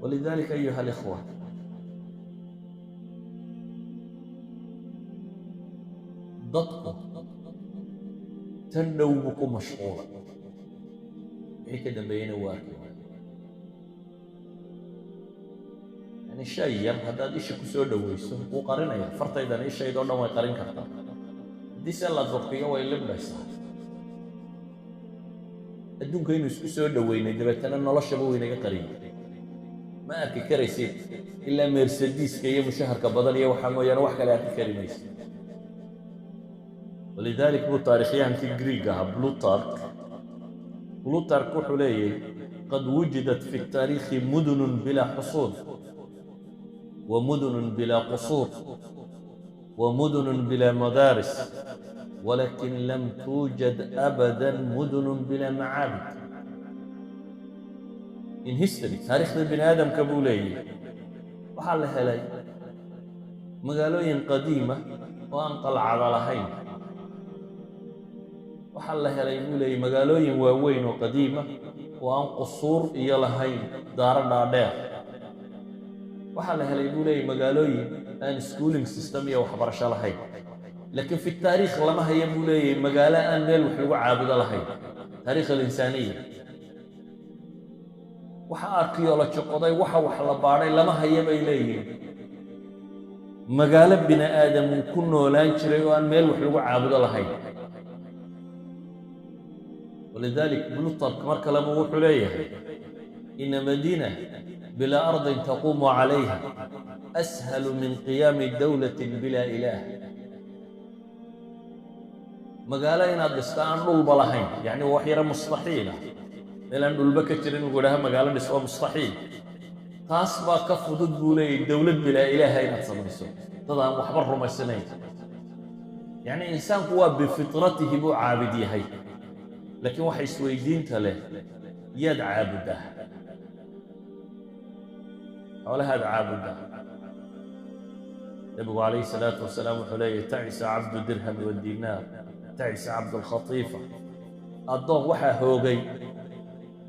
ولذلك أيها الإخوة، dadku tan dhow buu ku mashquula, wixii ka dambeeyena waa arki waayo. Yani shay yar haddaad isha ku soo dhoweyso, wuu qarinaya. Fartaydana ishaydoo dhan way qarin kartaa, haddii se la durkiyo way libdhaysaa. Adduunka inuu isku soo dhoweynay, dabeetana noloshaba waynaga qariyay. Ma arki karaysid ilaa Mercedeska iyo mushaharka badan iyo waxaa mooyaane, wax kale arki kari maysid. ولذلك buu taarikhyahankii Greeg ahaa Plutarch, Plutarch wuxuu leeyahy: قد وجدت في التاريخ مدن بلا حصون ومدن بلا قصور ومدن بلا مدارس، ولكن لم توجد أبدا مدن بلا معابد in history. Taariikhda bini aadamka, buu leeyahy, waxaa la helay magaalooyin qadiima oo aan qalcada lahayn. Waxaa la helay, buu leeyay, magaalooyin waaweyn oo qadiima oo aan qusuur iyo lahayn daaro dhaadheer. Waxaa la helay, buu leeyay, magaalooyin aan schooling system iyo waxbarasho lahayn, laakiin في التاريخ lama haya, buu leeyahy, magaalo aan meel wax lagu caabudo lahayn. تاريخ الإنسانية waxa archaeology qoday, waxa wax la baadhay, lama haya, bay leeyihiin, magaalo bini aadam uu ku noolaan jiray oo aan meel wax lagu caabudo lahayn. ولذلك Plutarch mar kaleba wuxuu leeyahay: إن مدينة بلا أرض تقوم عليها أسهل من قيام دولة بلا إله. Magaalo inaad dhisto aan dhulba lahayn, yacni wax yaro mustaxiila, meel aan dhulba ka jirin lagu idhaha magaalo dhis, waa mustaxiil. Taas baa ka fudud, buu leeyahy, dowlad bilaa ilaaha inaad samayso, dad aan waxba rumaysanayn. Yacni insaanku waa بفطرته buu caabid yahay, laakiin waxa isweydiinta leh: yaad caabuddaa? Xoolahaad caabuddaa? Nebigu calayhi salaatu wasalaam wuxuu leeyahy: تعس عبد الدرهم والدينار، تعس عبد الخطيفة. Addoon waxaa hoogay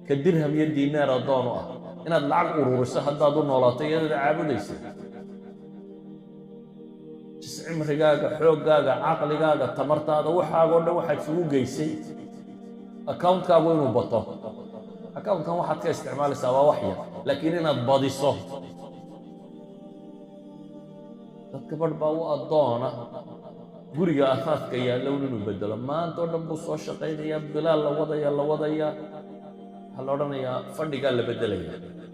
ka dirham iyo diinaar addoon u ah. Inaad lacag ururiso haddaad u noolaato, iyadaad caabudaysa jis, cimrigaaga, xooggaaga, caqligaaga, tamartaada, waxaagoo dhan waxaad isugu geysay accountkaagu inuu bato. Accountkan waxaad ka isticmaalaysaa waa wax yar, laakiin inaad badiso. Dadka barh baa u addoona guriga ahaadka yaallown inuu bedelo. Maanta oo dhan buu soo shaqaynayaa, bilaal la wadaya, la wadayaa, waxaa la odhanayaa fadhigaa la beddelaya,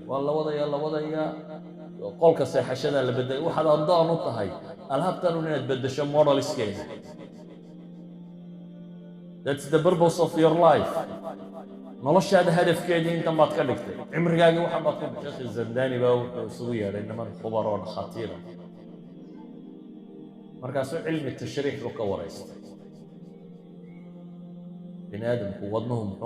waa la wadayaa, la wadayaa, qolka seexashadaa la beddelaya. Waxaad addoon u tahay alaabtan un inaad beddesho modelskeeda. That's the purpose of your life. Noloshaada hadafkeedii intan baad ka dhigtay, cimrigaagii waxan baad ku. Sheekh Zandani baa wuxuu isugu yeedhay niman khubar oo dhakhaatiira. Markaasuu cilmi tashriix buu ka waraystay. Bini aadamku wadnuhu muxuu